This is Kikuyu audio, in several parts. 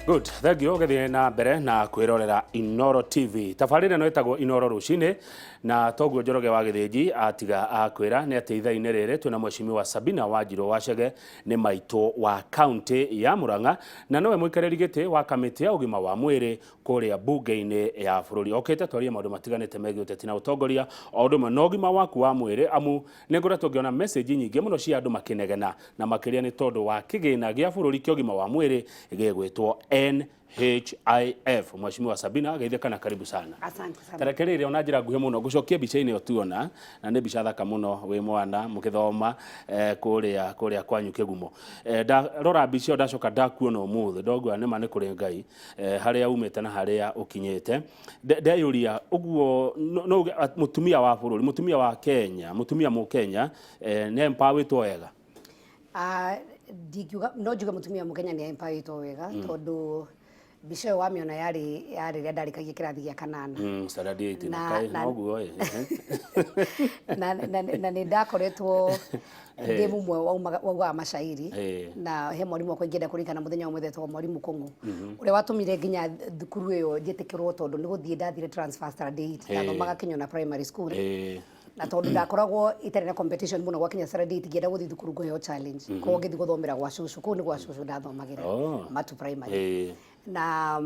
Good, thank you. Ũgĩthiĩ na mbere na kwĩrorera Inoro TV. Tabarĩra ĩno ĩtagwo Inoro rũcinĩ na toguo Njoroge wa Gĩthĩnji atiga akwĩra nĩ atĩ ithaa-inĩ rĩrĩ twĩna mheshimiwa Sabina Wanjirũ Wachege, nĩ maitũ wa kaunti ya Murang'a na nowe mũikarĩri gĩtĩ wa kamĩtĩ ya ũgima wa mwĩrĩ kũrĩa mbunge-inĩ ya bũrũri. Okĩte twarie maũndũ matiganĩte megiĩ ũteti na ũtongoria o ũndũ ũmwe na ũgima waku wa mwĩrĩ, amu nĩ ngoretwo ngĩona message nyingĩ mũno cia andũ makĩnegena na makĩria nĩ tondũ wa kĩgĩna gĩa bũrũri kĩa ũgima wa mwĩrĩ gĩgwĩtwo NHIF. Mheshimiwa Sabina, geithĩka na karibu sana. Asante sana. Tareke rĩrĩ ona njĩra nguhĩ mũno ngũcokie mbica-inĩ ĩyo tuona na nĩ mbica thaka mũno wĩ mwana mũgĩthoma kũrĩa kwanyu Kĩgumo. Ndarora mbica ĩyo ndacoka ndakuona ũmũthĩ ndongua nĩma nĩ kũrĩ Ngai harĩa umĩte na harĩa ũkinyĩte. Ndeyũria ũguo no uge mũtumia wa bũrũri, mũtumia wa Kenya, mũtumia mũkenya nĩ empowerĩtwo wega? Ndingiuga, no njuge mũtumia mũkenya nĩ empowerĩtwo wega tondũ mbica ĩyo wamĩona yarĩ ya rĩrĩa ndarĩkagia kĩrathi gĩa kanana. Standard 8 na kaĩ noguo ĩ. Na nĩ ndakoretwo ndĩ mũmwe waugaga macairi na he mwarimũ wakwa ingĩenda kũririkana mũthenya ũmwe etagwo mwarimũ Kũng'ũ ũrĩa watũmire nginya thukuru ĩyo njĩtĩkĩrwo tondũ nĩ gũthiĩ ndathire transfer standard 8, ndathomaga Kĩnyona Primary School na tondũ ndakoragwo itarĩ na competition mũno gwakinya standard 8 ngĩenda gũthiĩ thukuru ngũheo challenge, koguo ngĩthiĩ gũthomera gwa cũcũ, kũu nĩ gwa cũcũ ndathomagĩra Matu Primary. Na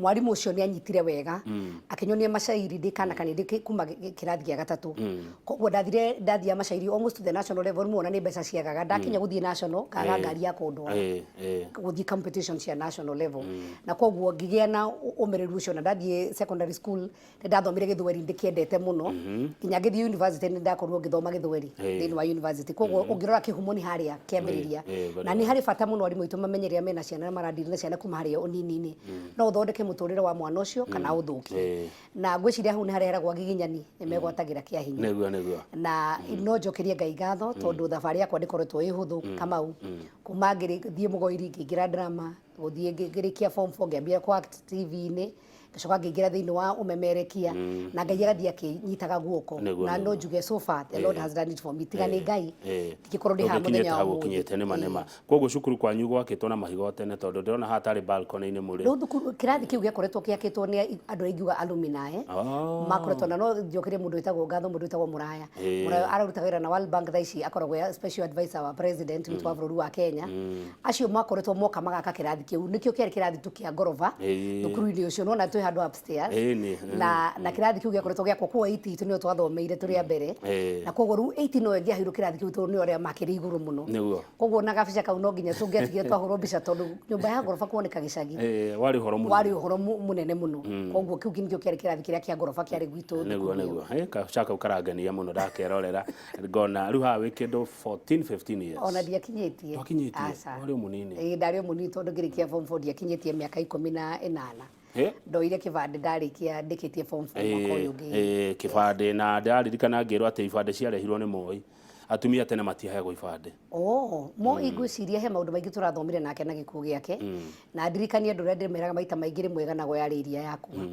mwarimũ ũcio nĩ anyitire wega akĩnyonia macairi ndĩ kana kanini ndĩ kuma kĩrathi gĩa gatatũ, koguo ndathire ndathiaga macairi almost to the national level. Muona nĩ mbeca ciagaga ndakinya gũthiĩ national ngaga ngari ya kũndwara gũthiĩ competition cia national level, na koguo ngĩgĩa na ũmĩrĩru ũcio. Na ndathiĩ secondary school nĩ ndathomire gĩthweri ndĩkĩendete mũno nginya ngĩthiĩ university nĩ ndakorirwo ngĩthoma gĩthweri thĩinĩ wa university. Koguo ũngĩrora kĩhumo nĩ harĩa kĩambĩrĩria na nĩ harĩ bata mũno arimũ aitũ mamenye rĩrĩa mena ciana na maradiri na ciana kuma harĩa ũnini-inĩ, no ũthondeke mũtũrĩre wa mwana ũcio kana ũthũkie. Na ngwĩciria hau nĩ harĩa heragwo agiginyani nĩ megwatagĩra kĩa hinya. Nĩguo nĩguo. Na no njokerie Ngai ngatho tondũ thabarĩ yakwa ndĩkoretwo ĩ hũthũ, Kamau, kuma ngĩthiĩ mũgoiri ngĩingĩra drama, gũthiĩ ngĩrĩkia form 4 ngĩambia kũ act TV-inĩ, ngĩcoka ngĩingĩra thĩinĩ wa ũmemerekia na Ngai agathiĩ akĩnyitaga guoko. Na no njuge so far the Lord has done it for me. Tiga nĩ Ngai ndingĩkorwo ndĩ haha mũthenya Ndũngĩkinyĩte wa hau ũmũthĩ. ũkinyĩte nĩma nĩma. Koguo cukuru kwanyu gwakĩtwo na mahiga o tene tondũ ndĩrona haha tarĩ balcony-inĩ mũrĩ. Rĩu thukuru kĩrathi kĩu gĩakoretwo gĩakĩtwo nĩ andũ arĩa ingiuga alumni makoretwo na no njokerie mũndũ wĩtagwo ngatho, mũndũ wĩtagwo Mũraya. Mũraya ararutaga wĩra na World Bank, thaa ici akoragwo e special advisor wa president witũ wa bũrũri wa Kenya. Acio makoretwo moka magaka kĩrathi kĩu, nĩkĩo kĩarĩ kĩrathi tu kĩa ngoroba thukuru-inĩ ũcio. Nona twĩ handũ upstairs na kĩrathi kĩu gĩakoretwo gĩakwo kuo 8 itũ nĩyo twathomeire tũrĩ a mbere. Na koguo rĩu 8 no ĩngĩaheirwo kĩrathi kĩu tondũ nĩo arĩa makĩrĩ igũrũ mũno. Koguo na gabica kau no nginya tũngĩatigire twahũrwo mbica tondũ nyũmba ya ngoroba kuoneka gĩcagi Warĩ ũhoro mũnene. Warĩ ũhoro mũnene mũno. Koguo kĩu nĩkĩo kĩarĩ kĩrathi kĩrĩa kĩa ngoroba kĩarĩ gwitũ thukuru ĩyo. Nĩguo. Gabica kau karangenia mũno ndakerorera ngona rĩu haha wĩ kĩndũ 14 15 years. Ona ndiakinyĩtie. Ndwakinyĩtie? Aca. Warĩ o mũnini. Ĩĩ, ndarĩ o mũnini tondũ ngĩrĩkia form 4 ndiakinyĩtie mĩaka 18. Ndoire kĩbandĩ ndarĩkia ndĩkĩtie form 4 mwaka ũyũ ũngĩ. Kĩbandĩ na ndĩraririkana ngĩrwo atĩ ibandĩ ciarehirwo nĩ Moi. Atumia tene matiaheagwo ibandĩ. Oh, Moi ngwĩciria he maũndũ maingĩ tũrathomire nake na gĩkuũ gĩake. Na ndirikanie andũ ũrĩa ndĩmeraga maita maingĩ rĩmwe ĩganagwo yarĩ iria yakwa.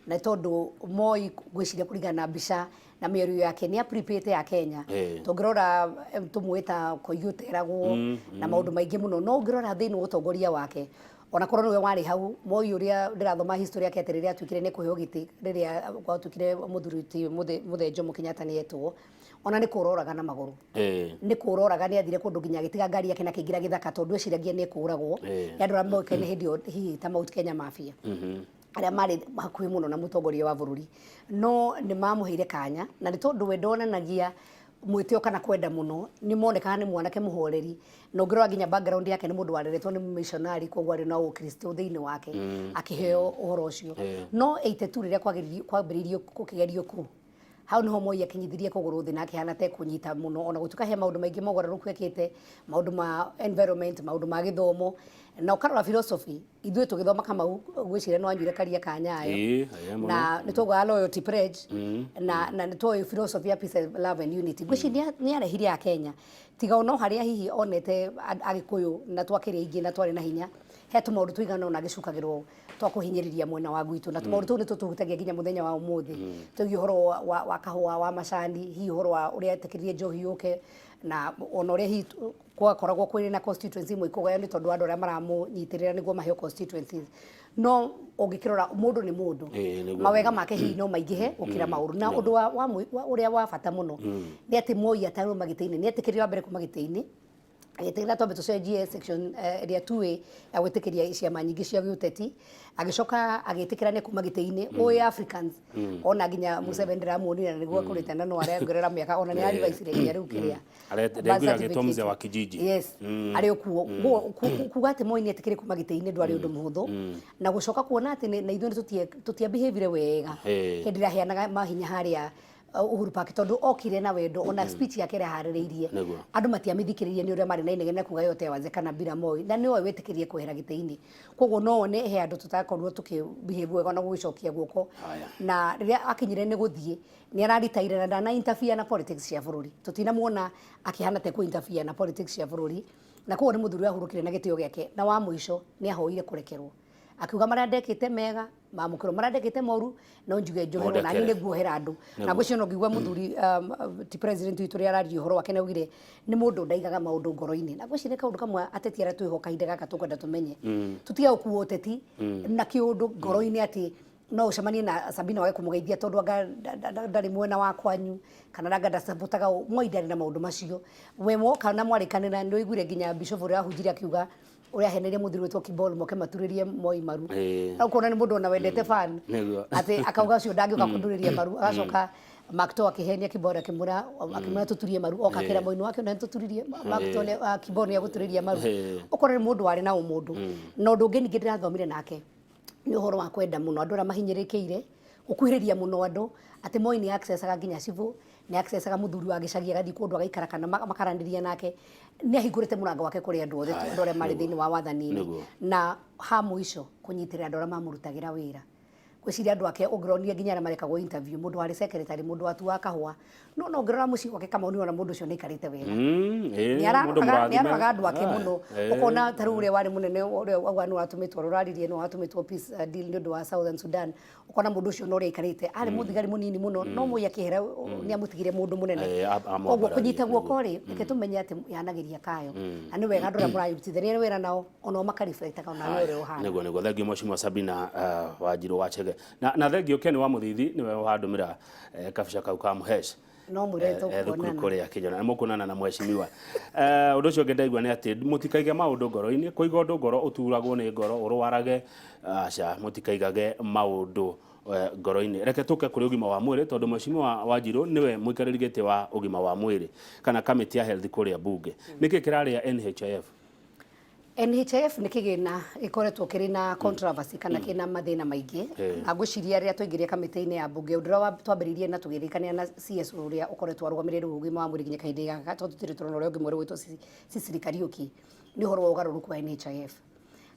Na tondũ Moi ngwĩciria kũringana na mbica na mĩario yake nĩ apripĩte ya Kenya. Tũngĩrora tũmũĩ ta Koigi ũteragwo na maũndũ maingĩ mũno, no ũngĩrora thĩinĩ wa ũtongoria wake ona korwo nĩwe warĩ hau Moi, ũrĩa ndĩrathoma history yake atĩ rĩrĩa atuĩkire nĩ kũheo gĩtĩ, rĩrĩa gwatuĩkire mũthuri ti mũthee Jomo Kenyatta nĩ etwo, ona nĩ kũroraga na magũrũ, nĩ kũroraga, nĩ athire kũndũ nginya agĩtiga ngari yake na akĩingĩra gĩthaka tondũ eciragia nĩ ekũragwo nĩ andũ arĩa moĩkaine hĩndĩ ĩyo hihi ta Mount Kenya Mafia arĩa marĩ hakuhĩ mũno na mũtongoria wa bũrũri. No nĩ mamũheire kanya na nĩ tondũ we ndonanagia mwĩtĩo kana kwenda mũno, nĩ monekaga nĩ mwanake mũhoreri. Na ũngĩrora nginya background yake nĩ mũndũ wareretwo nĩ missionary, koguo arĩ na ũkristo thĩinĩ wake akĩheo ũhoro ũcio. No 82 rĩrĩa kwambĩrĩirio gũkĩgerio kũ hau niho Moi akinyithirie kũgũrũ thĩ na akĩhana ta ekũnyita mũno, ona gũtuĩka he maũndũ maingĩ mogarũrũku ekĩte, maũndũ ma environment, maũndũ ma gĩthomo. Na ũkarora philosophy ithuĩ tũgĩthoma, Kamau, ngwĩciria nĩ wanyuire karia ka Nyayo. Ĩĩ, ĩĩ mũno. Na nĩ twaugaga loyalty pledge na nĩ twoĩ philosophy ya peace, love and unity. Ngwĩciria nĩ arehire a Kenya tiga ono harĩa hihi onete Agĩkũyũ na twakĩrĩ aingĩ na twarĩ na hinya, he tũmaũndũ tũigana ũna agĩcukagĩrwo twa kũhinyĩrĩria mwena wa gwitũ, na tũmaũndũ tũu nĩ tũtũhutagia nginya mũthenya wa ũmũthĩ, tũgiĩ ũhoro wa kahũa wa macani, hihi ũhoro wa ũrĩa etĩkĩririe njohi yũke. Na ona ũrĩa hihi gwakoragwo kwĩrĩ na constituency imwe ikũgaywo nĩ tondũ wa andũ arĩa maramũnyitĩrĩra nĩguo maheo constituencies, no ũngĩkĩrora mũndũ nĩ mũndũ. Nĩguo. Mawega make hihi no maingĩhe gũkĩra maũru. Na ũndũ wa ũrĩa wa bata mũno nĩ atĩ Moi atarũma gĩtĩ-inĩ, nĩ etĩkĩrire wa mbere kuma gĩtĩ-inĩ, agĩtĩkĩra twambe tũcenjie section ĩrĩa 2A ya gwĩtĩkĩria ciama nyingĩ cia gĩũteti. Agĩcoka agĩtĩkĩra nĩ kuma gĩtĩ-inĩ. Ũĩ Africans, ona nginya Museveni ndĩramuonire na nĩguo akũrĩte na no arengerera mĩaka, ona nĩ arivaicire nginya rĩu kĩrĩa Birth Ndegwira agĩtwo mzee wa certificate. kijiji. Yes, arĩ o kuo. Kuga atĩ Moi nĩ etĩkĩre kuma gĩtĩ-inĩ ndwarĩ ũndũ mũhũthũ, na gũcoka kuona atĩ na ithuĩ nĩ tũtiabehavire wega hĩndĩ ĩrĩa aheanaga mahinya harĩa Uhuru Park, tondũ okire na wendo, ona speech yake ĩrĩa aharĩrĩirie, andũ matiamĩthikĩrĩirie nĩ ũrĩa marĩ na inegene kuga yote wazekana bila Moi, na nĩwe wĩtĩkĩrie kwehera gĩtĩ-inĩ. Koguo no wone he andũ tũtakorirwo tũkĩ behave wega na gũgĩcokia guoko. Na rĩrĩa akinyire nĩ gũthiĩ, nĩ araritaire na ndana interfere na politics cia bũrũri. Tũtinamuona akĩhana te kũ interfere na politics cia bũrũri, na koguo nĩ mũthuri wahurũkire na gĩtĩo gĩake. Na wa mũico nĩ ahoire kũrekerwo, akiuga marĩa ndekĩte mega mamũkĩrwo, marĩa ndekĩte moru no njuge njoherwo, na niĩ Mũndekere. nĩ nguohera andũ. Na ngwĩciria no ngĩigua mũthuri ti president witũ ũrĩa araria ũhoro wake, nĩ augire nĩ mũndũ ndaigaga maũndũ ngoro-inĩ. Na ngwĩciria nĩ kaũndũ kamwe ateti arĩa twĩho kahinda gaka tũkwenda tũmenye, tũtige gũkuo ũteti na kĩũndũ ngoro-inĩ, atĩ no ũcemanie na Sabina wage kũmũgeithia tondũ anga ndarĩ mwena wa kwanyu kana anga ndacapotaga. Moi ndarĩ na maũndũ macio. We woka na mwarĩkanĩra, nĩ ũiguire nginya bishop ũrĩa wahunjirie akiuga ũrĩa aheneire mũthuri wĩtwo Kibol moke maturĩrie Moi maru. Na ũkona nĩ mũndũ ona wendete fan, atĩ akauga ũcio ndangĩũka kũndurĩria maru. Agacoka Makto akĩhenia Kibor, akĩmwĩra tũturie maru, oka akĩra Moi wake ona nĩtũturirie Makto Kibor nĩ agũturĩria maru. Ũkona nĩ mũndũ warĩ na ũmũndũ. Na ũndũ ũngĩ ningĩ ndĩrathomire nake nĩ ũhoro wa kwenda mũno andũ arĩa mahinyĩrĩkĩire, gũkuhĩrĩria mũno andũ, atĩ Moi nĩ accessaga nginya cibũ, nĩ accessaga mũthuri wa gĩcagi, agathiĩ kũndũ agaikara kana makaranĩria nake. Nĩ ahingũrĩte mũrango wake kũrĩ andũ othe, andũ arĩa marĩ thĩinĩ wa wathani-inĩ. Na ha mũico, kũnyitĩrĩra andũ arĩa mamũrutagĩra wĩra. Ngwĩciria andũ ake ũngĩronire nginya arĩa marekagwo interview, mũndũ warĩ secretary, mũndũ watuaga kahũa, no ũngĩrora mũciĩ gwake Kamau, nĩ wona mũndũ ũcio nĩ aikarĩte wega. Ĩĩ, mũndũ Nĩ mũrathime. aroraga andũ ake mũno. Ũkona ta rĩu ũrĩa warĩ mũnene, ũrĩa auga nĩ watũmĩtwo, rũraririe nĩ watũmĩtwo peace deal nĩ ũndũ wa Southern Sudan, ũkona mũndũ ũcio no ũrĩa aikarĩte arĩ mũthigari mũnini mũno, no Moi akĩehera nĩ amũtigire mũndũ mũnene. Koguo amwambararia, kũnyita guoko rĩ, reke tũmenye atĩ yanagĩria kayo, na nĩ wega andũ arĩa mũrarutithania wĩra nao onao makareflectaga onawe ũrĩa ũhana. Nĩguo, thengiũ Mheshimiwa Sabina Wanjiru wa Chege, na thengiũ Ken wa Mũthithi, nĩwe wandũmĩra kabica kau ka Mũhesh. No mwĩre thukuru tũkuonana. Kũrĩa Kĩnyona nĩ mũkuonana na mheshimiwa. Ũndũ ũcio ũngĩ ndaigua nĩ atĩ mũtikaige maũndũ ngoro-inĩ. Kũiga ũndũ ngoro ũturagwo nĩ ngoro ũrwarage. Aca, mũtikaigage maũndũ ngoro-inĩ. Reke tũke kũrĩ ũgima wa mwĩrĩ, tondũ Mheshimiwa Wanjiru nĩwe mũikarĩri gĩtĩ wa ũgima wa mwĩrĩ kana kamĩtĩ ya health kũrĩa bunge. Nĩkĩ kĩrarĩa NHIF? NHIF nĩ kĩgĩna gĩkoretwo kĩrĩ na controversy kana kĩna mathĩna maingĩ. Na ngwĩciria rĩrĩa twaingĩrire kamĩtĩ-inĩ ya mbunge, ũndũ ũrĩa twambĩrĩirie na tũgĩrĩkania na CS ũrĩa ũkoretwo arũgamĩrĩire ũgima wa mwĩrĩ nginya kahinda gaka, tondũ tũtirĩ tũrona ũrĩa ũngĩ mwerũ gwĩtwo Cicely Kariuki, nĩ ũhoro wa ũgarũrũku wa NHIF.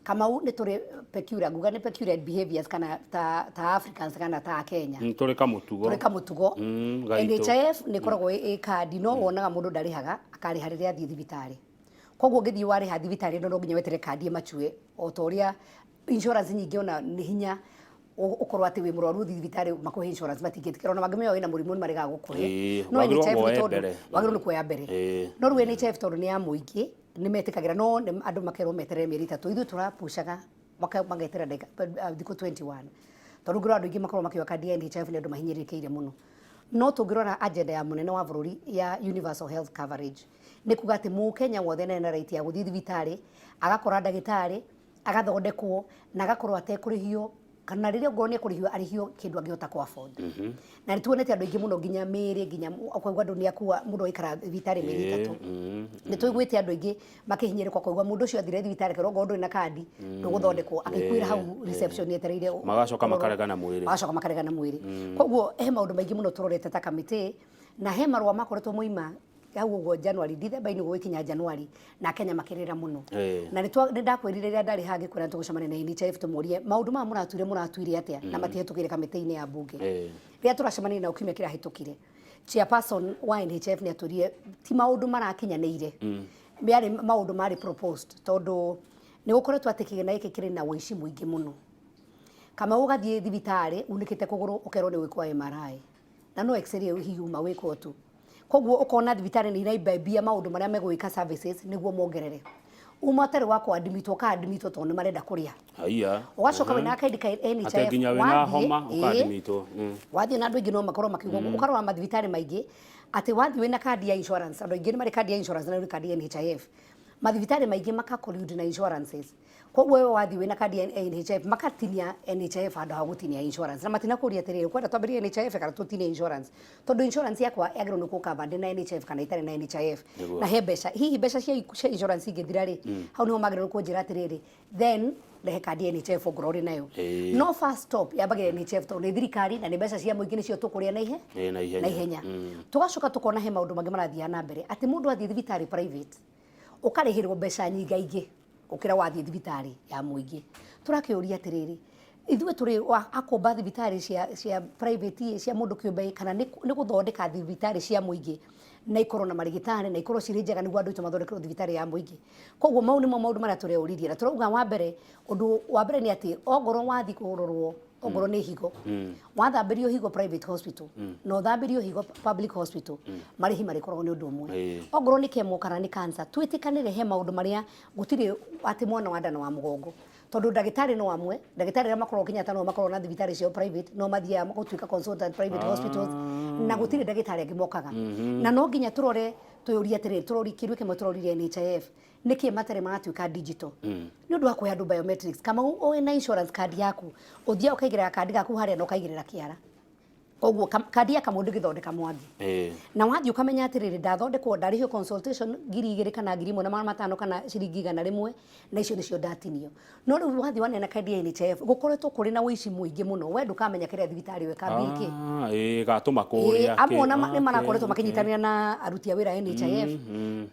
Kamau, nĩ tũrĩ peculiar, nguga nĩ peculiar behaviors kana ta Africans kana ta Kenya. Tũrĩ kamũtugo. Tũrĩ kamũtugo. Gaitũ. NHIF nĩ ĩkoragwo ĩ kandi, no wonaga mũndũ ndarĩhaga, akarĩha rĩrĩa athiĩ thibitarĩ. Koguo ũngĩthiĩ warĩha thibitarĩ ĩno, no nginya wetere kandi ĩmachue, o ta ũrĩa insurance nyingĩ ona nĩ hinya ũkorwo atĩ wĩ mũrwaru ũthiĩ thibitarĩ makũhe insurance, matingĩtĩkĩra. Ona mangĩmenya wĩna mũrimũ nĩ maregaga gũkũhe. No Wagĩrĩirwo NHIF nĩ woe tondũ mbere. Wagĩrĩirwo nĩ kuoya mbere. No rĩu NHIF tondũ nĩ ya mũingĩ, nĩ metĩkagĩra, no andũ makerwo meterere mĩeri 3. Ithuĩ tũrapushaga mageterera ndagĩka thikũ 21, tondũ ngĩrora andũ aingĩ makorwo makĩoya kandi ya NHIF nĩ andũ mahinyĩrĩrĩkĩire mũno. No tũngĩrora agenda ya mũnene wa bũrũri ya universal health coverage, nĩ kuga atĩ mũkenya wothe nĩ na right ya gũthiĩ thibitarĩ, agakora ndagĩtarĩ, agathondekwo na agakorwo atekũrĩhio, kana rĩrĩa ũngorwo nĩ ekũrĩhio, arĩhio kĩndũ angĩhota kũ afford. Na nĩ tuonete andũ aingĩ mũno, nginya mĩĩrĩ, nginya ũkaigua andũ nĩ akua, mũndũ aikara thibitarĩ mĩeri 3. Nĩ tũiguĩte andũ aingĩ makĩhinyĩrĩka, ũkaigua mũndũ ũcio athire thibitarĩ kerwo ongorwo ndũrĩ na kandi ndũgũthondekwo, agĩkuĩra hau reception etereire Magacoka kũrorwo. Makaregana mwĩrĩ. Magacoka makaregana mwĩrĩ. Koguo he maũndũ maingĩ mũno tũrorete ta kamĩtĩ, na he marũa makoretwo moima hau ũguo January, December-inĩ gũgĩkinya January, na Kenya makĩrĩra mũno. Na nĩ ndakwĩrire rĩrĩa ndarĩ hangĩ kwĩra tũgũcemania na NHIF tũmorie maũndũ maya mũratuire atĩa na matihĩtũkĩire kamĩtĩ-inĩ ya mbunge. Rĩrĩa tũracemania nao kiumia kĩrahĩtũkire, chairperson wa NHIF nĩ atwĩrire ti maũndũ marakinyanĩire, yarĩ maũndũ marĩ proposed, tondũ nĩ gũkoretwo atĩ kĩgĩna gĩkĩ kĩrĩ na ũici mũingĩ mũno. Kamau, ũgathiĩ thibitarĩ unĩkĩte kũgũrũ, ũkerwo nĩ gwĩkwo MRI, na no x-ray hihi uma wĩkwo tu. Koguo ũkona thibitarĩ nĩ iraimbaimbia maũndũ marĩa megwĩka services nĩguo mongerere. Uma ũtarĩ wa kũadmitwo ũkaadmitwo tondũ nĩ marenda kũrĩa. Haiya. Ũgacoka wĩna kandi ka Atĩ NHIF nginya wĩna wathiĩ, homa ĩĩ, ũkaadmitwo. Wathiĩ na andũ aingĩ no makorwo makiuga ũguo. Ũkarora mathibitarĩ maingĩ atĩ wathiĩ wĩna kandi ya insurance, andũ aingĩ nĩ marĩ kandi ya insurance na nĩ kandi ya NHIF. Mathibitarĩ maingĩ maka collude na insurances. Koguo wewe wathiĩ wĩna kandi ya NHIF makatinia NHIF handũ ha gũtinia insurance. Na matinakũria atĩrĩrĩ, ũkwenda twambĩrĩrie NHIF kana tũtinie insurance? Tondũ insurance yakwa yagĩrĩirwo nĩ gũcover ndĩ na NHIF kana itarĩ na NHIF. Nĩguo. Na he mbeca, hihi mbeca cia insurance ingĩthira rĩ, hau niho magĩrĩirwo kũnjĩra atĩrĩrĩ, then rehe kandi ya NHIF ongorwo ũrĩ nayo. No first stop yambagĩrĩria NHIF tondũ nĩ thirikari na nĩ mbeca cia mũingĩ nĩcio tũkũrĩa na ihe Ĩĩ, na ihenya. Na ihenya. Tũgacoka tũkona he maũndũ mangĩ marathiaga na mbere atĩ mũndũ athiĩ thibitarĩ private ũkarĩhĩrwo mbeca nyingaingĩ gũkĩra wathiĩ thibitarĩ ya mũingĩ. Tũrakĩũria atĩrĩrĩ, ithuĩ tũrĩ akũmba thibitarĩ cia private cia mũndũ kĩũmbe kana nĩ gũthondeka thibitarĩ cia mũingĩ na ikorwo na marigitari na ikorwo cirĩ njega nĩguo andũ aitũ mathondekerwo thibitarĩ ya mũingĩ. Koguo mau nĩmo maũndũ marĩa tũreũririe na tũrauga wa mbere, ũndũ wa mbere nĩ atĩ ongorwo wathiĩ kũrorwo ongorwo nĩ higo, wathambĩrio higo private hospital na ũthambĩrio higo public hospital, marĩhi marĩkoragwo nĩ ũndũ ũmwe. Ongorwo nĩ chemo kana nĩ cancer, twĩtĩkanĩre he maũndũ marĩa gũtirĩ atĩ mwana wa nda na wa mũgongo, tondũ ndagĩtarĩ no amwe, ndagĩtarĩ arĩa makoragwo Kenyatta no makoragwo na thibitarĩ ciao private, no mathiaga gũtuĩka consultant private hospitals, na gũtirĩ ndagĩtarĩ angĩ mokaga. Na no nginya tũrore twĩyũrie atĩrĩrĩ, tũrori kĩndũ kĩmwe tũrorire NHIF nĩkĩ matarĩ maratuĩka digital nĩ ũndũ wa kũhe andũ biometrics. Kamau wĩna insurance card yaku, ũthiaga ũkaigĩrĩra kandi gaku harĩa na ũkaigĩrĩra kĩara, koguo kandi ya Kamau ndĩgĩthondeka Mwangi. Na wathiĩ ũkamenya atĩrĩrĩ, ndathondekwo ndarĩhio consultation 2000 kana 1500 kana ciringi 100, na icio nĩcio ndatinio. No rĩu wathiĩ waneana kandi ya NHIF, gũkoretwo kũrĩ na ũici mũingĩ mũno, we ndũkamenya kĩrĩa thibitarĩ ĩyo ĩkambia kĩ. Ah, ĩĩ, gatũma kũrĩa. Amwe ona nĩ marakoretwo makĩnyitanĩra na aruti a wĩra NHIF,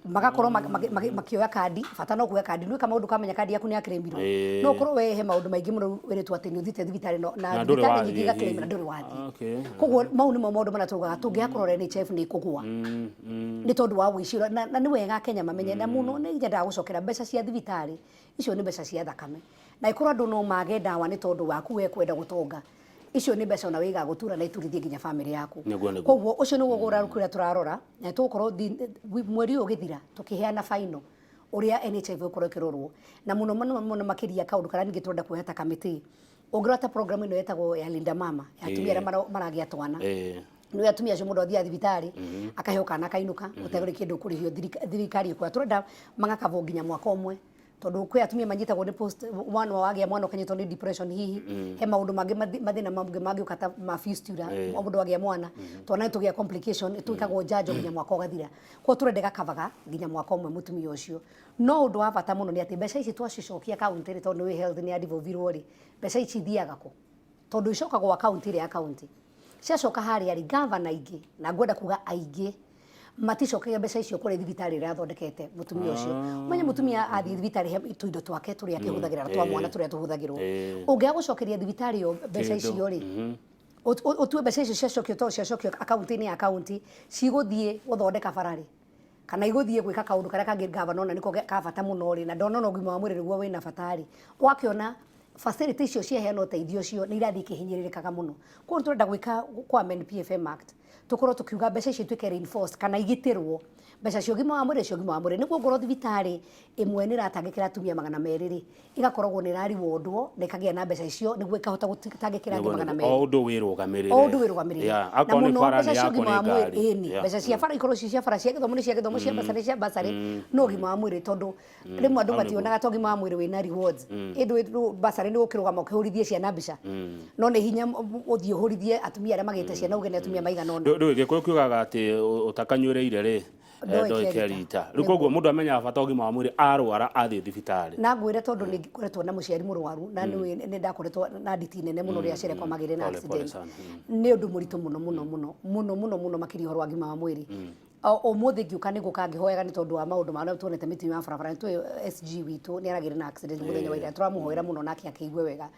magakorwo makĩoya kandi, bata no kuoya kandi. Nĩ kamau ndũkamenya kandi yaku nĩ yakĩrĩmirwo. No ũkorwo we he maũndũ maingĩ mũno wĩrĩtwo atĩ nĩ ũthiĩte thibitarĩ na Na ndũrĩ thibitarĩ wathiĩ nyingĩ igakĩrĩmĩra hihi. ndũrĩ wathiĩ. Koguo mau nĩmo maũndũ marĩa tũrugaga tũngĩaga kũrora NHIF nĩ ĩkũgũa nĩ tondũ wa ũici ũrĩa, na nĩ wega Kenya mamenye na mũno nĩ nyendaga gũcokera mbeca cia thibitarĩ icio nĩ mbeca cia thakame, na ĩkorwo andũ no mage ndawa nĩ tondũ waku we kwenda gũtonga, icio nĩ mbeca ona wĩigaga gũtura na iturithie nginya bamĩrĩ yaku. Nĩguo, nĩguo. Koguo ũcio nĩguo ũgũraru kũrĩa tũrarora na tũgũkorwo mweri ũyũ ũgĩthira tũkĩheana final ũrĩa NHIF ĩgũkorwo ĩkĩrorwo, na mũno mũno mũno makĩria kaũndũ karĩa ningĩ tũrenda kuoya ta kamĩtĩ, ũngĩrora ta program ĩno ĩtagwo ya Linda Mama ya atumia arĩa maragĩa twana, nĩ atumia acio mũndũ athiaga thibitarĩ akaheo kana akainũka ũtegũrĩ kĩndũ ũkũrĩhio thirikari ĩkuoya. Tũrenda magakabwo nginya mwaka ũmwe, tondũ kwĩ atumia manyitagwo nĩ post mwana wagĩa mwana ũkanyitwo nĩ depression, hihi he maũndũ mangĩ mathĩna mangĩ mangĩũka ta ma fistula mũndũ agĩa mwana, twana nĩ tũgĩa complication twĩkagwo njanjo nginya mwaka ũgathira. Koguo tũrenda ĩgakavaga nginya mwaka ũmwe mũtumia ũcio. No ũndũ wa bata mũno nĩ atĩ mbeca ici twacicokia kaunti rĩ, tondũ nĩ health nĩ ya devolvirwo rĩ, mbeca ici ithiaga kũ? Tondũ icokagwo akaunti ĩrĩa ya kaunti. Ciacoka harĩa rĩ, gavana aingĩ, na ngwenda kuga aingĩ, maticokagia mbeca icio kũrĩ thibitarĩ ĩrĩa yathondekete mũtumia ũcio. Ũmenye mũtumia athiĩ thibitarĩ he tũindo twake tũrĩa akĩhũthagĩra na twa mwana tũrĩa tũhũthagĩrwo. Ũngĩaga gũcokeria thibitarĩ ĩyo mbeca Kĩndũ. icio rĩ, ũtue mbeca icio ciacokio tondũ ciacokio akaunti-inĩ ya kaunti, cigũthiĩ gũthondeka bara rĩ, kana igũthiĩ gwĩka kaũndũ karĩa kangĩ gavana ona nĩko ka bata mũno rĩ, na ndona ona ũgima wa mwĩrĩ nĩguo wĩna bata rĩ, ũgakĩona facility icio ciaheana ũteithio ũcio nĩ irathiĩ ikĩhinyĩrĩrĩkaga mũno. Koguo tũrenda gwĩka kwa amend PFM Act, tũkorwo tũkiuga mbeca icio ituĩke reinforced kana igitĩrwo, mbeca cia ũgima wa mwĩrĩ cia ũgima wa mwĩrĩ, nĩguo ngorwo thibitarĩ ĩmwe nĩ ĩratangĩkĩra atumia 200 rĩ, ĩgakoragwo nĩ ĩrariwondwo na ĩkagĩa na mbeca icio nĩguo ĩkahota gũtangĩkĩra angĩ 200. O ũndũ wĩrũgamĩrĩre. O ũndũ wĩrũgamĩrĩre. Yeah, Na akorwo nĩ mũno bara mbeca nĩ cia yakwo ũgima wa nĩ mwĩrĩ, ngari. ĩni mbeca cia bara ikorwo ci cia bara, cia gĩthomo nĩ cia gĩthomo, cia basarĩ cia basarĩ, no ũgima wa mwĩrĩ tondũ rĩmwe andũ Hau nĩguo. mationaga ta ũgima wa mwĩrĩ wĩna rewards. Ĩndĩ basarĩ nĩ gũkĩrũgama ũkĩhũrithie ciana mbica, no nĩ hinya ũthiĩ ũhũrithie atumia arĩa magĩte ciana uge nĩ atumia maigana ũna. Ndũĩ Gĩkũyũ kiugaga atĩ ũtakanyuĩrĩire rĩ, Ndoĩ ndoĩ kĩerita. kĩerita. Rĩu koguo mũndũ amenyaga bata wa ũgima wa mwĩrĩ arwara athiĩ thibitarĩ. Na ngwĩre tondũ nĩ ngoretwo na mũciari mũrwaru na nĩ ndakoretwo na nditi nene mũno rĩrĩa aciari akwa magĩire na Pole, pole accident. sana. Nĩ ũndũ mũritũ mũno mũno mũno mũno mũno mũno makĩria ũhoro wa ũgima wa mwĩrĩ. Ũmũthĩ ngĩũka nĩ ngũka ngĩhoyaga nĩ tondũ wa maũndũ marĩa tuonete mĩtino ya barabara. Nĩ tũĩ SG witũ nĩ aragĩire na accident mũthenya wa ira, tũramũhoera mũno nake akĩigue wega.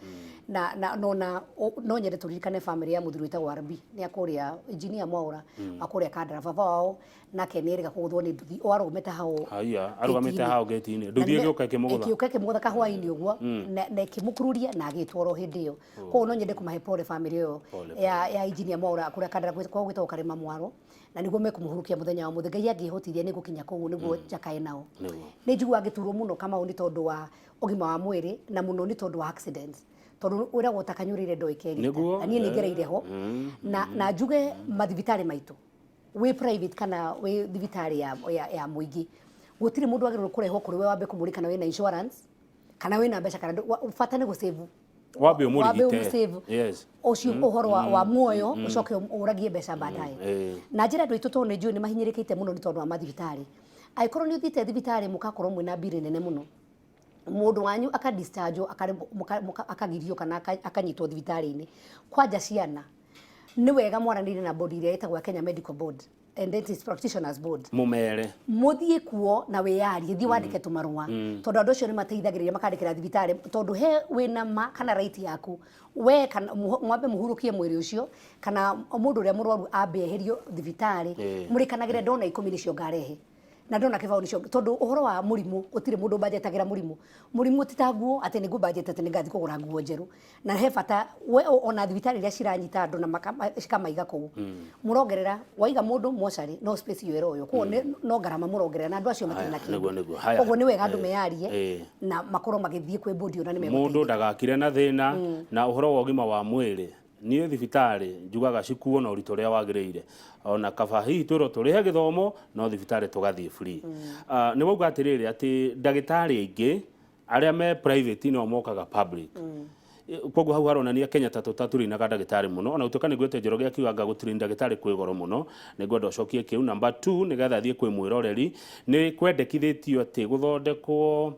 Na no na no nyende tũririkane family ya mũthuri wĩtagwo RB, nĩ akũrĩa engineer Mwaũra wa kũrĩa Kandara, baba wao Nake nĩ erĩga kũgũthwo nĩ nduthi o arũgamĩte hau. Haiya, arũgamĩte gate-inĩ. Hau gate-inĩ, nduthi Na ĩgĩũka ĩkĩmũgũtha. Ĩkĩũka ĩkĩmũgũtha kahwainĩ ũguo na ĩkĩmũkururia na agĩtwarwo hĩndĩ ĩyo. Koguo no nyende kũmahe pole family ĩyo Pole. ya engineer Mwaura kũrĩa Kandara, kwao gwĩtagwo Karĩma Mwaro, na nĩguo mekũmũhurukia mũthenya wa mũthĩ. Ngai angĩhotithia nĩ ngũkinya kũu nĩguo njakae nao. Nĩ njiguaga ngĩturwo mũno, Kamau, nĩ tondũ wa ũgima wa mwĩrĩ na mũno nĩ tondũ wa accidents, tondũ wĩragwo ta kanyũrĩre ndoĩ kerita. Na niĩ nĩ ngereire ho na njuge mathibitarĩ maitũ, wĩ private kana wĩ thibitarĩ ya mũingĩ, gũtirĩ mũndũ wagĩrĩirwo kũrehwo kũrĩ we wambe kũmũria kana wĩna insurance kana wĩna mbeca kana bata nĩ gũsave. Wambe Wambe ũmũrigite. ũmũsave. Ũcio ũhoro wa muoyo, ũcoke ũragie mbeca baadaye. Na njĩra andũ aitũ, tondũ nĩ njũĩ nĩ mahinyĩrĩkĩte mũno nĩ tondũ wa mathibitarĩ, angĩkorwo nĩ ũthiĩte thibitarĩ mũgakorwo mwĩna mbirĩ nene mũno, mũndũ wanyu akadischarge, akagirio kana akanyitwo thibitarĩ-inĩ, kwanja ciana, nĩ wega mwaranĩrie na board ĩrĩa ĩtagwo ya Kenya Medical Board and Dentist Practitioners Board. Mũmere. Mũthiĩ kuo na wĩyarie, thiĩ wandĩke tũmarũa, tondũ andũ acio nĩ mateithagĩrĩria makandĩkĩra thibitarĩ, tondũ he wĩna ma kana right yaku we kana mwambe mũhurũkie mwĩrĩ ũcio kana mũndũ ũrĩa mũrwaru ambe eherio thibitarĩ. Mũrĩkanagĩre ndona 10 nĩcio ngarehe na ndona 20 nĩcio, tondũ ũhoro wa mũrimũ gũtirĩ mũndũ mbanjetagĩra mũrimũ. Mũrimũ ti ta nguo atĩ nĩ ngũbanjete atĩ nĩ ngathiĩ kũgũra nguo njerũ. Na he bata we ona thibitarĩ iria ciranyita andũ na cikamaiga kũu, mũrongerera waiga mũndũ mocarĩ no space ĩyo ĩroywo, koguo no ngarama mũrongerera na andũ acio matirĩ na Haya, kĩndũ. Nĩguo. Haya. Koguo nĩ wega andũ meyarie na makorwo magĩthiĩ kwĩ bodi ona nĩ Mũndũ megũteithĩka. ndagakire na thĩna na ũhoro wa ũgima wa mwĩrĩ. Niĩ thibitarĩ njugaga cikuo na ũritũ ũrĩa wagĩrĩire, ona kaba hihi twĩrwo tũrĩhe gĩthomo no thibitarĩ tũgathiĩ free. Ah, nĩ wauga atĩrĩrĩ atĩ ndagĩtarĩ aingĩ arĩa me private no mokaga public. Koguo hau haronania Kenya ta tũtatũrinaga ndagĩtarĩ mũno, ona gũtuĩka nĩ ngwĩte Njoroge akiuga anga gũtrain ndagĩtarĩ kwĩ goro mũno. Nĩ ngwenda ũcokie kĩu. Number 2, nĩgetha thiĩ kwĩ mwĩroreri, nĩ kwendekithĩtio atĩ gũthondekwo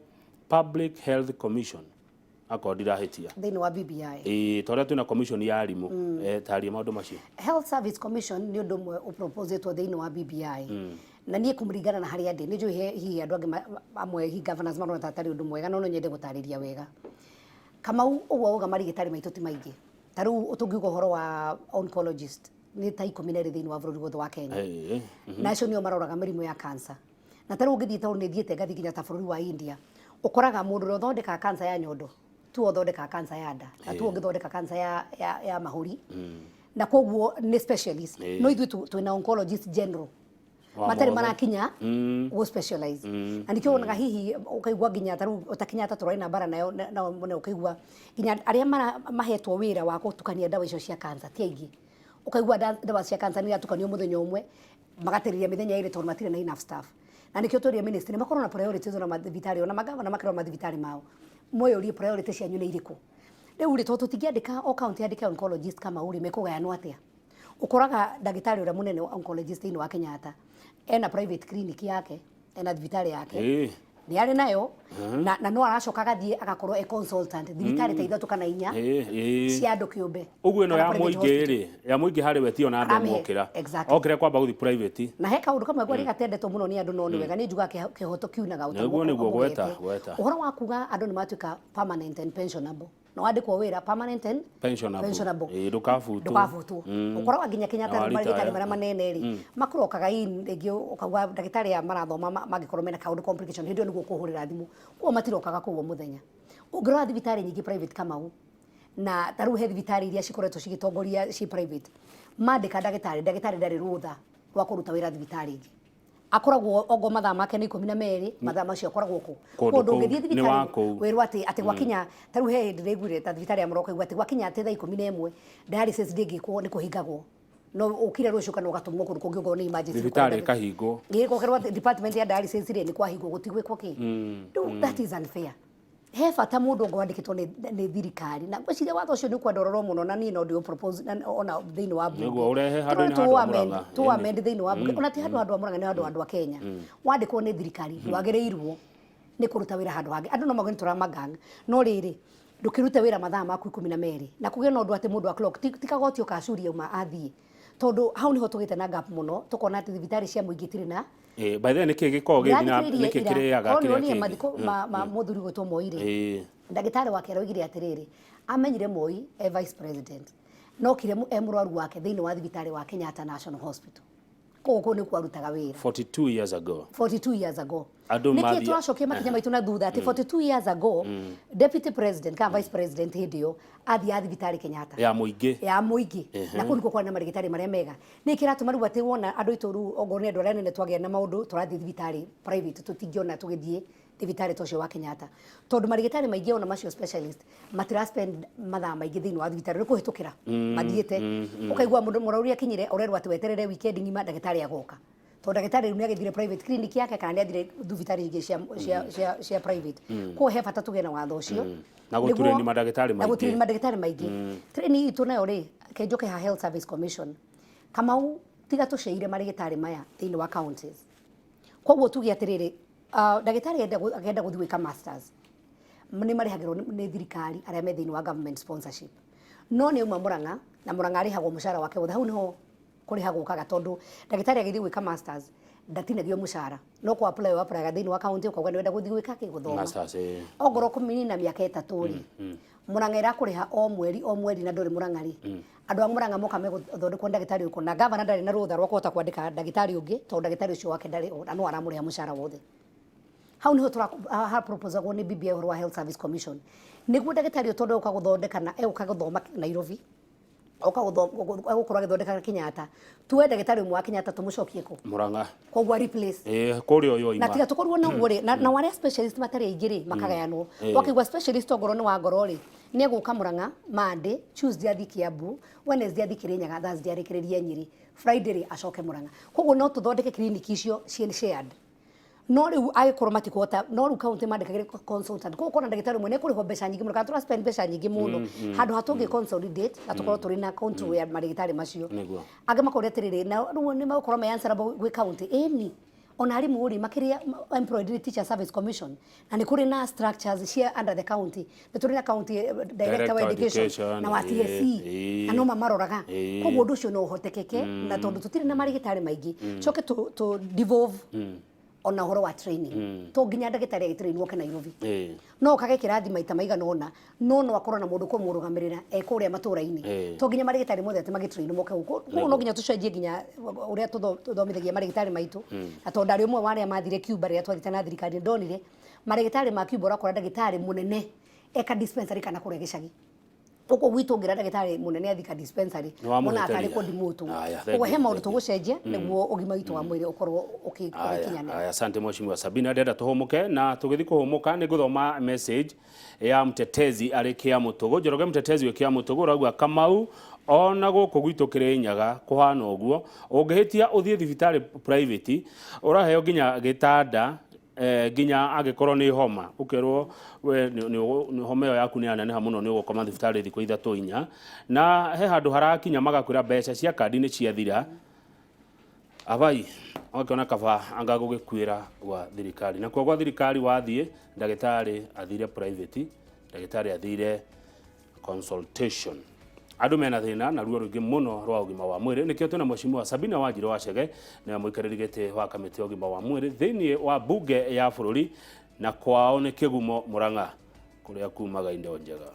Public Health Commission, akorwo ndirahĩtia. Thĩinĩ wa BBI. Ĩĩ, ta ũrĩa twĩna commission ya arimũ. Taria maũndũ macio. Health Service Commission nĩ ũndũ ũmwe ũproposetwo thĩinĩ wa BBI, na niĩ kũringana na harĩa ndĩ nĩ njũĩ hihi andũ angĩ amwe, hihi governors, marona ta atarĩ ũndũ mwega, no no nyende gũtarĩria wega, Kamau. Ũguo wauga marigĩtarĩ maitũ ti maingĩ. Ta rĩu tũngiuga ũhoro wa oncologist nĩ ta 12 thĩinĩ wa bũrũri wothe wa Kenya, na acio nĩo maroraga mĩrimũ ya cancer. Na ta rĩu ũngĩthiĩ, tondũ nĩ thiĩte ngathiĩ nginya ta bũrũri wa India, ũkoraga mũndũ ũrĩa ũthondekaga cancer ya nyondo tuo ũthondekaga cancer ya nda na tuo ũngĩthondeka cancer ya mahũri, na koguo nĩ specialist. No ithuĩ twĩna oncologist general Wa matarĩ mothe. marakinya gũ specialize, na nikĩo wonaga hihi ũkaigua nginya ta rĩu ta Kenyatta tũrarĩ na mbara nayo nao mũno, ũkaigua nginya arĩa mahetwo wĩra wa gũtukania ndawa icio cia cancer ti aingĩ. Ũkaigua ndawa cia cancer nĩ iratukanio mũthenya ũmwe, magatĩrĩria mĩthenya 2 tondũ matirĩ na enough staff. Na nĩkĩo tweria ministry makorwo na priorities, ona mathibitarĩ, ona magavana makĩrora mathibitarĩ mao, mweyũrie priority cianyu nĩ irĩkũ. Rĩu rĩ, tondũ tũtingĩandĩka o county yandĩke oncologist, kama ũrĩ mekũgayanwo atĩa? Ũkoraga ndagĩtarĩ ũrĩa mũnene wa oncologist thĩinĩ wa Kenyatta ena private clinic yake, ena thibitarĩ yake, nĩ arĩ nayo, na no aracoka agathiĩ agakorwo e consultant thibitarĩ ta ithatũ kana inya cia andũ kĩũmbe Ũguo ĩno kana ya private mũingĩ hospital. rĩ, ya mũingĩ harĩ we tio namba ĩmwe Aramĩhe. okĩra. Okĩra kwamba gũthiĩ private. Na he kaũndũ kamwe ngwaria gatendetwo mũno nĩ andũ, no nĩ wega, nĩ njugaga kĩhoto kiunaga o ta Nĩguo, guoko nĩguo, gweta, ũmũgete. gweta. Ũhoro wa kuga andũ nĩ matuĩka permanent and pensionable, no wandĩkwo wĩra permanent and pensionable. Pensionable. Ĩĩ, ndũkabutwo. Ndũkabutwo. Ũkoraga nginya Kenyatta Na rĩu marigĩtarĩ waritaya. marĩa manene rĩ, makũrokaga in rĩngĩ, ũkauga ndagĩtarĩ aya marathoma mangĩkorwo mena kaũndũ complication, hĩndĩ ĩyo nĩguo ũkũhũrĩra thimũ, koguo matirokaga kũu o mũthenya. Ũngĩrora thibitarĩ nyingĩ private, Kamau, na ta rĩu he thibitarĩ iria cikoretwo cigĩtongoria ci private, mandĩka ndagĩtarĩ, ndagĩtarĩ ndarĩ rũtha rwa kũruta wĩra thibitarĩ ĩngĩ. Akoragwo ongo mathaa make nĩ 12, mathaa macio akoragwo kũ Kũndũ kũndũ kũu, ũngĩthiĩ nĩ thibitarĩ wa kũu. wĩrwo atĩ gwakinya, ta rĩu he hĩndĩ ndĩraiguire ta thibitarĩ ya Mũroko ĩguo atĩ gwakinya atĩ thaa 11 dialysis ndĩngĩkwo, nĩ kũhingagwo, no ũkire rũciũ kana ũgatũmwo kũndũ kũngĩ okorwo nĩ emergency. Thibitarĩ ĩkahingwo. Ĩĩ, gũkerwo atĩ department ya dialysis rĩ, nĩ kwahingwo, gũtigwĩkwo kĩ. Rĩu that is unfair. He bata mũndũ ũngĩ wandĩkĩtwo nĩ thirikari, na ngwĩciria watho ũcio nĩ ũkwenda ũrorwo mũno, na niĩ no ndĩ propose na ona thĩinĩ wa bunge. Nĩguo ũrehe handũ-inĩ handũ ha Mũrang'a. Tũ amend thĩinĩ wa bunge, ona ti handũ handũ ha Mũrang'a, nĩ handũ andũ a Kenya. Wandĩkwo nĩ thirikari ndwagĩrĩirwo nĩ kũruta wĩra handũ hangĩ. Andũ no mauge nĩ tũramagang, no rĩrĩ, ndũkĩrute wĩra mathaa maku 12 na kũgĩe na ũndũ atĩ mũndũ a clock ti kagoti ũkacuria uma athiĩ, tondũ hau niho tũgĩte na gap mũno, tũkona atĩ thibitarĩ cia mũingĩ itirĩ na Ĩĩ, by the way, nĩkĩ gĩkoragwo gĩgĩthiĩ na Ndĩrathikĩrĩirie nĩkĩ ira, kĩrĩaga korwo kĩrĩa nĩwonire kĩngĩ? mathiko ma mũthuri gwĩtwo Moi rĩ, ndagĩtarĩ wake aroigire atĩrĩrĩ, amenyire Moi e vice president, no kire e mũrwaru wake thĩinĩ wa thibitarĩ wa Kenyatta National Hospital. Koguo kũu nĩkuo arutaga wĩra. 42 years ago. 42 years ago. Andũ Nĩkĩ mathiĩ- tũracokia makinya maitũ na thutha atĩ 42 years ago deputy president kana vice president hĩndĩ ĩyo athiaga thibitarĩ Kenyatta ya mũingĩ. Ya mũingĩ, na kũu nĩkuo kwarĩ na marĩgĩtarĩ marĩa mega. Nĩ kĩratũma rĩu atĩ wona andũ aitũ rĩu, ongorwo nĩ andũ arĩa anene twagĩa na maũndũ, tũrathiĩ thibitarĩ private, tũtingĩona tũgĩthiĩ thibitarĩ ta ũcio wa Kenyatta, tondũ marĩgĩtarĩ maingĩ ona macio specialist matira spend mathaa maingĩ thĩinĩ wa thibitarĩ, nĩ kũhĩtũkĩra mathiĩte. Ũkaigua mũndũ mũrwaru akinyire, ũrerwo atĩ weterere weekend ng'ima ndagĩtarĩ agoka, tondũ ndagĩtarĩ rĩu nĩ agĩthire private clinic yake kana nĩ athire thibitarĩ ingĩ cia private. Koguo he bata tũgĩe na watho ũcio. Na gũtrain mandagĩtarĩ Na maingĩ. Gũtrain mandagĩtarĩ maingĩ. Training itũ nayo rĩ, kenjoke ha Health Service Commission, Kamau, tiga tũceire marĩgĩtarĩ maya thĩinĩ wa counties. Koguo tuge atĩrĩrĩ, ndagĩtarĩ akenda gũthiĩ gwĩka masters, nĩ marĩhagĩrwo nĩ thirikari arĩa me thĩinĩ wa government sponsorship, no nĩ auma Mũrang'a na Mũrang'a arĩhagwo mũcara wake wothe. Hau nĩho kũrĩha gũkaga, tondũ ndagĩtarĩ agĩthiĩ gwĩka masters ndatinagio mũcara, no kũ apply apply thĩinĩ wa county, ũkauga nĩ wenda gũthiĩ gwĩka kĩ, gũthoma. Masters, eh. Ongorwo kũmĩnina mĩaka 3 rĩ, Mũrang'a ĩrakũrĩha o mweri o mweri, na ndũrĩ Mũrang'a rĩ, andũ a Mũrang'a moka megũthondekwo nĩ ndagĩtarĩ ũrĩkũ? Na gavana ndarĩ na rũtha rwa kũhota kwandĩka ndagĩtarĩ ũngĩ, tondũ ndagĩtarĩ ũcio wake ndarĩ o, na no aramũrĩha mũcara wothe. Hau niho proposagwo nĩ BBI ũhoro wa Health Service Commission, nĩguo ndagĩtarĩ ũyũ, tondũ egũka gũthondeka na egũka gũthoma Nairobi, oka egũkorwo agĩthondeka Kenyatta, tuoe ndagĩtarĩ ũmwe wa Kenyatta tũmũcokie kũ? Murang'a. Koguo replace. Eh, kũrĩa ũyũ Na oima. Tiga tũkorwo na ũguo rĩ, na arĩa specialist matarĩ aingĩ rĩ, makagayanwo. Wakĩigua specialist ongorwo nĩ wa ngoro rĩ, nĩ egũka Murang'a Monday, Tuesday athiĩ Kiambu, Wednesday athiĩ Kirinyaga, Thursday arĩkĩrĩrie Nyĩrĩ, Friday rĩ acoke Murang'a. Koguo no tũthondeke clinic icio ciĩ shared, no rĩu angĩkorwo matikũhota, no rĩu county mandĩkagĩre consultant. Koguo kona ndagĩtarĩ ũmwe nĩ ekũrĩhwo mbeca nyingĩ mũno, kana tũra spend mbeca nyingĩ mũno handũ ha tũngĩ consolidate na tũkorwo tũrĩ na control ya marĩgĩtarĩ macio. Angĩ makoria atĩrĩrĩ, na rĩu nĩ megũkorwo me answerable gwĩ county? Ĩni, ona arimũ rĩ, makĩria employed nĩ Teacher Service Commission, na nĩ kũrĩ na structures cia under the county. Nĩ tũrĩ na county director wa Director education education, na wa TSC, na no mamaroraga. Koguo ũndũ ũcio no ũhotekeke, na tondũ tũtirĩ na marĩgĩtarĩ maingĩ, coke tũ devolve ona ũhoro wa training, to nginya ndagĩtarĩ agĩtrainwo oke Nairobi. No ũkage kĩrathi maita maigana ũna, no akorwo na mũndũ kũmũrũgamĩrĩra e kũrĩa matũra-inĩ. To nginya marĩgĩtarĩ mothe atĩ magĩtrainwo moke gũkũ. Koguo no nginya tũcenjie nginya ũrĩa tũthomithagia marĩgĩtarĩ maitũ. Na tondũ ndarĩ ũmwe wa arĩa mathire Cuba rĩrĩa twathiĩte na thirikari, nĩ ndonire marĩgĩtarĩ ma Cuba, ũrakora ndagĩtarĩ mũnene eka dispensary kana kũrĩa gĩcagi. Gũkũ gwitũ ũngĩra ndagĩtarĩ mũnene athika dispensary, Nĩ wamũhĩtĩria. monaga tarĩ kũndimũtwo. Aya, thank Koguo he you, maũndũ thank you. tũgũcenjia nĩguo ũgima witũ wa mwĩrĩ ũkorwo ũgĩkinyanĩra. Aya, asante Mheshimiwa Sabina. Ndenda tũhũmũke, na tũgĩthiĩ kũhũmũka nĩ ngũthoma message ya mtetezi arĩ kĩa mũtũgũ, Njoroge Mtetezi wĩ kĩa mũtũgũ, ũrauga, Kamau, ona gũkũ gwitũ Kĩrĩnyaga kũhana ũguo, ũngĩhĩtia ũthiĩ thibitarĩ private, ũraheo nginya gĩtanda, nginya angĩkorwo nĩ homa, ũkerwo we nĩ homa ĩyo yaku nĩ yaneneha mũno, nĩ ũgũkoma thibitarĩ thikũ 3 4, na he handũ harakinya magakwĩra mbeca cia kandi nĩ ciathira, abai ũgakĩona kaba anga gũgĩkuĩra gwa thirikari. Nakuo gwa thirikari wathiĩ, ndagĩtarĩ athire private, ndagĩtarĩ athire consultation. Andũ mena thĩna na ruo rũingĩ mũno rwa ũgima wa mwĩrĩ. Nĩkĩo twĩna Mheshimiwa Sabina Wanjirũ wa Chege, nĩwe mũikarĩri gĩtĩ wa kamĩtĩ ya ũgima wa mwĩrĩ thĩinĩ wa bunge ya bũrũri, na kwao nĩ Kĩgumo Mũrang'a, kũrĩa kumaga indo njega.